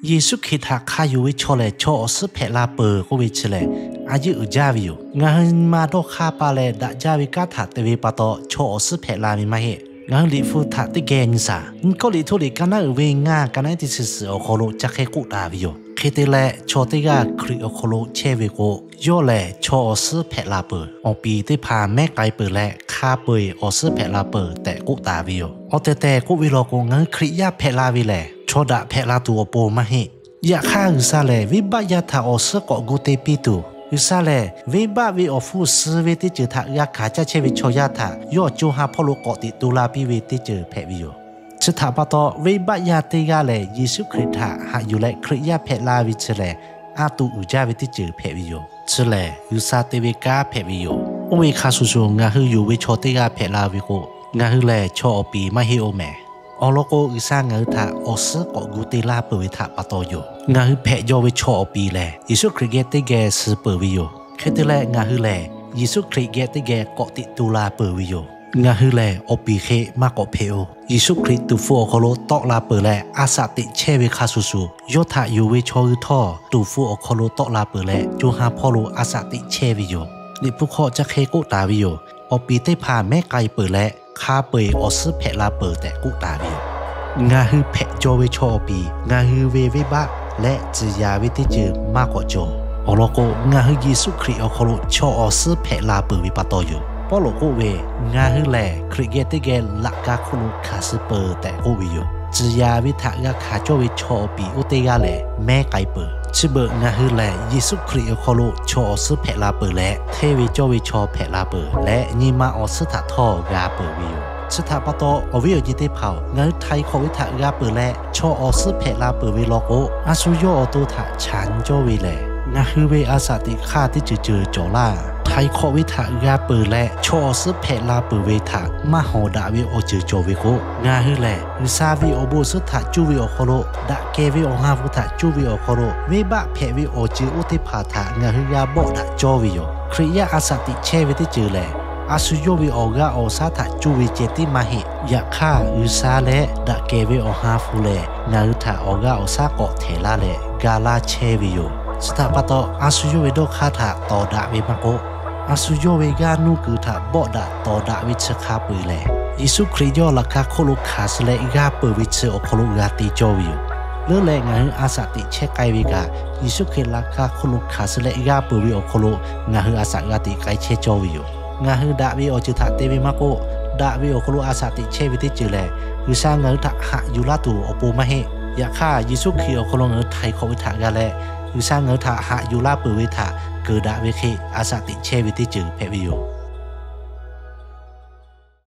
Yeˍsuˆ Hkriꞈ htaꞈ hk'a yonˍ ve chaw lehˬ, chaw awˬ suhˉ hpehꞈ la peuˬ k'oˆ ve chi lehˬ, a yeˇ uiˍ jaˇ ve yoˬ. Ngaˬ hui nyi ma dawˇ hk'aˇ pa leh daꞈ jaˇ ve kanˉ htaꞈ te ve pa taw, chaw awˬ suhˉ hpehꞈ la ve maˇ heˆ. Ngaˬ hui Liꞈ hpu htaꞈ teˇ geh nyi shaˍ. Nyi Kawˇrenˍhtuˆ liꞈ ka naˉ uiˍ ve ngaˇ, ka naˉ teˇ chi suhˍ awˬ hk'aw lo ca hk'e k'oˆ taˍ ve yoˬ. Hk'e te leh, chaw teˇ g'aˇ Hkriꞈ awˬ hk'aw lo chehˇ ve k'o, yawˇ lehˬ chaw awˬ suhˉ hpehꞈ la peuˬ. Awˬ piˍ teˇ hpaˍ mehˉ k'ai peuˬ leh, hk'a peu-eˬ awˬ suhˉ hpehꞈ la peuˬ tehꞈ k'oˆ taˍ ve yoˬ. Awˬ tehˬ tehˬ k'oˆ ve law k'o, ngaˬ hui Hkriꞈ yaˇ hpehꞈ la ve lehˬ, chaw daꞈ hpehꞈ la tuˬ awˬ pon maˇ heˆ. Yaꞈ hk'aˇ, G'uiˬsha lehˬ venˇbaˆ yaˇ htaꞈ awˬ suhˉ k'awꞈ gu te piˇ tuˬ, G'uiˬsha lehˬ venˇbaˆ ve awˬ hfuhˇ suh ve teˇ ceuˬ htaꞈ g'a hkanˍ caˇ chehˇ ve chaw yaˇ htaꞈ yawˇ co ha hpawˇ lo k'awꞈ teꞈ tu la piˇ ve teˇ ceuˬ hpehꞈ ve yoˬ. Chi htaꞈ pa taw, venˇbaˆ yaˇ teˇ g'aˇ lehˬ Yeˍsuˆ Hkriꞈ htaꞈ haꞈ yuˬ leh Hkriꞈ yaˇ hpehꞈ la ve chi lehˬ, a tuˬ uiˍ jaˇ ve teˇ ceuˬ hpehꞈ ve yoˬ. Chi lehˬ, G'uiˬsha te ve kanˉ hpehꞈ ve yoˬ. Oˇ ve hk'a shuˍ shuˍ, ngaˬ hui yonˍ ve chaw teˇ g'aˇ hpehꞈ la ve k'o, ngaˬ hui lehˬ chaw awˬ piˍ maˇ heˆ-oˬ mehˍ. Awˬ lawn k'o, G'uiˬsha ngaˬ hui htaꞈ awˬ suhˉ k'awꞈ gu te laˇ peuˬ ve htaꞈ pa taw yoˬ. Ngaˬ hui hpehꞈ jaw ve chaw awˬ piˍ lehˬ, Yeˍsuˆ Hkriꞈ geh teˇ geh suh peuˬ ve yoˬ. Hk'e te leh, ngaˬ hui lehˬ Yeˍsuˆ Hkriꞈ geh teˇ geh k'awꞈ teꞈ tu la peuˬ ve yoˬ. Ngaˬ hui lehˬ awˬ piˍ hk'e maˇ k'awꞈ hpehꞈ-oˬ. Yeˍsuˆ Hkriꞈ tuˍ hpfuh awˬ hk'aw lo tawˆ la peuˬ leh, a shaꞈ teꞈ chehˇ ve hk'a shuˍ shuˍ, yawˇ htaꞈ yonˍ ve chaw hui htawˇ tuˍ hpfuh awˬ hk'aw lo tawˆ la peuˬ leh, co ha hpawˇ lo a shaꞈ teꞈ chehˇ ve yoˬ. Liꞈ hpu hk'aw ca hk'e k'oˆ taˍ ve yoˬ. Awˬ piˍ teˇ hpaˍ mehˉ k'ai peuˬ leh, hk'a peu-eˬ awˬ suhˉ hpehꞈ la peuˬ tehꞈ k'oˆ taˍ ve yoˬ. Ngaˬ hui hpehꞈ jaw ve chaw awˬ piˍ, ngaˬ hui ve venˇbaˆ leh tcuh yaˍ ve teˇ ceuˬ maˇ k'awꞈ cawˬ. Awˬ lawn k'o, ngaˬ hui Yeˍsuˆ Hkriꞈ awˬ hk'aw lo chaw awˬ suhˉ hpehꞈ la peuˬ ve pa taw yoˬ. Pawˇluꞈ k'oˆ ve, Ngaˬ hui lehˬ Hkriꞈ geh teˇ geh laꞈ ka hk'oˆ lo hkanˍ suh peuˬ tehꞈ k'oˆ ve yoˬ. Tcuh yaˍ ve htaꞈ g'a hkanˍ cawˇ ve chaw awˬ piˍ oˇ teˇ g'aˇ lehˬ, mehˉ k'ai peuˬ. Chi beuꞈ ngaˬ hui lehˬ Yeˍsuˆ Hkriꞈ awˬ hk'aw lo chaw awˬ suhˉ hpehꞈ la peuˬ leh, hteˇ ve cawˇ ve chaw hpehꞈ la peuˬ leh, nyi ma awˬ suhˉ htaꞈ htawˇ g'a peuˬ ve yoˬ. Chi htaꞈ pa taw, awˬ viˉ awˬ nyi teˇ hpaˍ-oˬ, ngaˬ hui htaiˍ hk'awꞈ ve htaꞈ g'a peuˬ leh, chaw awˬ suhˉ hpehꞈ la peuˬ ve law k'o, a shu yawˇ awˬ to htaꞈ chaˍ nyi cawˇ ve lehˬ, ngaˬ hui ve a shaꞈ teꞈ hk'aˇ teˇ ceuˬ ceuˬ cawˬ laˇ. Htaiˍ hk'awꞈ ve htaꞈ g'a peuˬ leh, chaw awˬ suhˉ hpehꞈ la peuˬ ve htaꞈ maˇ hawˍ daꞈ ve awˬ ceuˬ cawˬ ve k'o, ngaˬ hui lehˬ G'uiˬsha ve awˬ bon awˬ suhˉ htaꞈ cuˇ ve awˬ hk'aw lo, daꞈ kehˬ ve awˬ ha hpu htaꞈ cuˇ ve awˬ hk'aw lo, venˇbaˆ hpehꞈ ve awˬ ceuˬ oˇ teˇ hpaˍ htaꞈ ngaˬ hui g'a bawˆ daꞈ cawˇ ve yoˬ. Hkriꞈ yaˇ a shaꞈ teꞈ chehˇ ve teˇ ceuˬ lehˬ, a shu yawˇ ve awˬ g'aˇ awˬ shaˉ htaꞈ cuˇ ve ceh tiˉ maˇ heˆ. Yaꞈ hk'aˇ, G'uiˬsha leh daꞈ kehˬ ve awˬ ha hpu lehˬ, ngaˬ hui htaꞈ awˬ g'aˇ awˬ shaˉ k'awꞈ htehˍ laˇ leh ga laˇ chehˇ ve yoˬ. Chi htaꞈ pa taw, a shu yawˇ ve dawˇ hk'aˇ htaꞈ tawˍ daꞈ ve maˇ k'oˆ, a shu yawˇ ve g'aˇ nuˇ kuiˬ htaꞈ bawˆ daꞈ tawˍ daꞈ ve chi hk'a peu-eˬ lehˬ, Yeˍsuˆ Hkriꞈ yawˇ laꞈ ka hk'oˆ lo hkanˍ suh leh g'aˇ peuˬ ve chi awˬ hk'aw lo g'a te cawˇ ve yoˬ. Leuˉ leh ngaˬ hui a shaꞈ teꞈ chehˇ k'ai ve kaꞈ, Yeˍsuˆ Hkriꞈ laꞈ ka hk'oˆ lo hkanˍ suh leh g'aˇ peuˬ ve awˬ hk'aw lo ngaˬ hui a shaꞈ g'a teꞈ k'ai chehˇ cawˇ ve yoˬ. Ngaˬ hui daꞈ ve awˬ ceuˬ htaꞈ te ve maˇ k'oˆ, daꞈ ve awˬ hk'aw lo a shaꞈ teꞈ chehˇ ve teˇ ceuˬ lehˬ, G'uiˬsha ngaˬ hui htaꞈ haꞈ yuˬ laˇ tuˬ awˬ pon maˇ heˆ. Yaꞈ hk'aˇ, Yeˍsuˆ Hkriꞈ awˬ hk'aw lo ngaˬ hui htaiˍ hk'awꞈ ve htaꞈ g'a leh, G'uiˬsha ngaˬ hui htaꞈ haꞈ yuˬ laˇ peuˬ ve htaꞈ keunˍ daꞈ ve hk'e a shaꞈ teꞈ chehˇ ve teˇ ceuˬ hpehꞈ ve yoˬ.